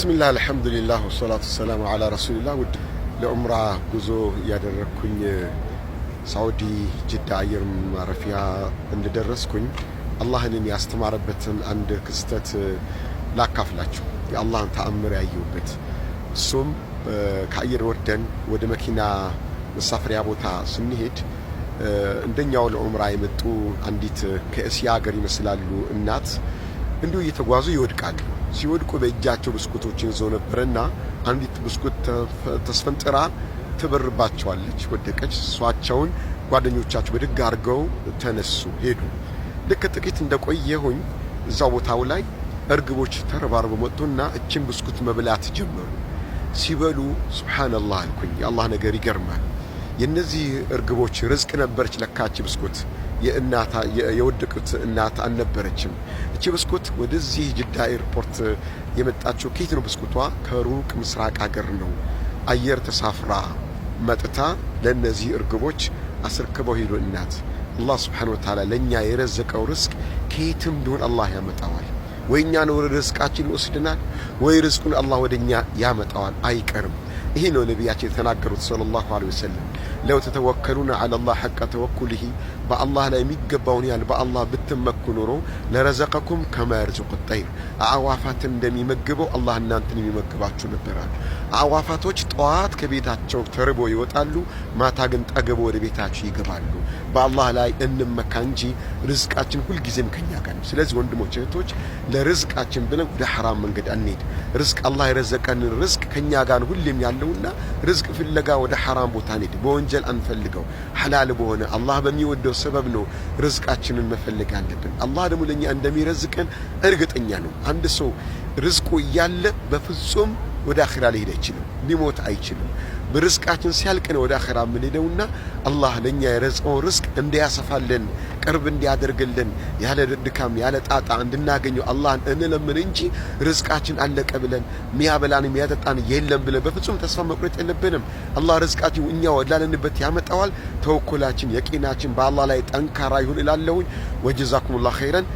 ብስሚላህ፣ አልሐምዱሊላህ፣ ወሰላቱ ወሰላሙ አላ ረሱሊላህ። ውድ ለዑምራ ጉዞ እያደረግኩኝ ሳዑዲ ጅዳ አየር ማረፊያ እንደደረስኩኝ አላህንን ያስተማረበትን አንድ ክስተት ላካፍላችሁ። የአላህን ተአምር ያየሁበት። እሱም ከአየር ወርደን ወደ መኪና መሳፈሪያ ቦታ ስንሄድ እንደኛው ለዑምራ የመጡ አንዲት ከእስያ ሀገር ይመስላሉ እናት እንዲሁ እየተጓዙ ይወድቃሉ። ሲወድቁ በእጃቸው ብስኩቶችን ይዘው ነበረና አንዲት ብስኩት ተስፈንጥራ ትበርባቸዋለች። ወደቀች። እሷቸውን ጓደኞቻቸው ብድግ አድርገው ተነሱ፣ ሄዱ። ልክ ጥቂት እንደቆየሁኝ እዛው ቦታው ላይ እርግቦች ተረባርበው መጡና እችን ብስኩት መብላት ጀመሩ። ሲበሉ ሱብሃነላህ አልኩኝ። የአላህ ነገር ይገርማል። የነዚህ እርግቦች ርዝቅ ነበረች ለካች ብስኩት፣ የእናታ የወደቁት እናት አልነበረችም። እቺ ብስኩት ወደዚህ ጅዳ ኤርፖርት የመጣችው ከየት ነው? ብስኩቷ ከሩቅ ምስራቅ ሀገር ነው። አየር ተሳፍራ መጥታ ለእነዚህ እርግቦች አስረክበው ሄዱ እናት። አላህ ስብሓነሁ ወተዓላ ለእኛ የረዘቀው ርዝቅ ከየትም ቢሆን አላህ ያመጣዋል። ወይ እኛ ነው ርዝቃችን ይወስድናል፣ ወይ ርዝቁን አላህ ወደኛ ያመጣዋል። አይቀርም። ይሄ ነው ነቢያችን የተናገሩት ሰለላሁ ዐለይሂ ወሰለም፣ لو تتوكلون على الله حق توكله፣ በአላህ ላይ የሚገባውን ያህል በአላህ ብትመኩ ኖሮ لرزقكم كما يرزق الطير፣ አዕዋፋትን እንደሚመግበው አላህ እናንተን የሚመግባችሁ ነበራል። አዕዋፋቶች ጠዋት ከቤታቸው ተርቦ ይወጣሉ፣ ማታ ግን ጠግበው ወደ ቤታቸው ይገባሉ። በአላህ ላይ እንመካ እንጂ ርዝቃችን ሁልጊዜም ከኛ ጋር ነው። ስለዚህ ወንድሞች እህቶች፣ ለርዝቃችን ብለን ወደ ሐራም መንገድ አንሄድ። ርዝቅ አላህ የረዘቀንን ርዝቅ ከኛ ጋር ሁሌም ያለውና ርዝቅ ፍለጋ ወደ ሐራም ቦታ አንሄድ። በወንጀል አንፈልገው። ሐላል በሆነ አላህ በሚወደው ሰበብ ነው ርዝቃችንን መፈለግ አለብን። አላህ ደግሞ ለኛ እንደሚረዝቀን እርግጠኛ ነው። አንድ ሰው ርዝቁ እያለ በፍጹም ወደ አኺራ ሊሄድ አይችልም፣ ሊሞት አይችልም። በርዝቃችን ሲያልቅ ነው ወደ አኺራ የምንሄደውና አላህ ለኛ የረዘቀውን ርዝቅ እንዲያሰፋልን፣ ቅርብ እንዲያደርግልን፣ ያለ ድካም ያለ ጣጣ እንድናገኘው አላህን እንለምን እንጂ ርዝቃችን አለቀ ብለን ሚያበላን የሚያጠጣን የለም ብለን በፍጹም ተስፋ መቁረጥ የለብንም። አላህ ርዝቃችን እኛ ወዳለንበት ያመጣዋል። ተወኩላችን የቂናችን በአላህ ላይ ጠንካራ ይሁን እላለሁኝ። ወጀዛኩሙላህ ኸይረን።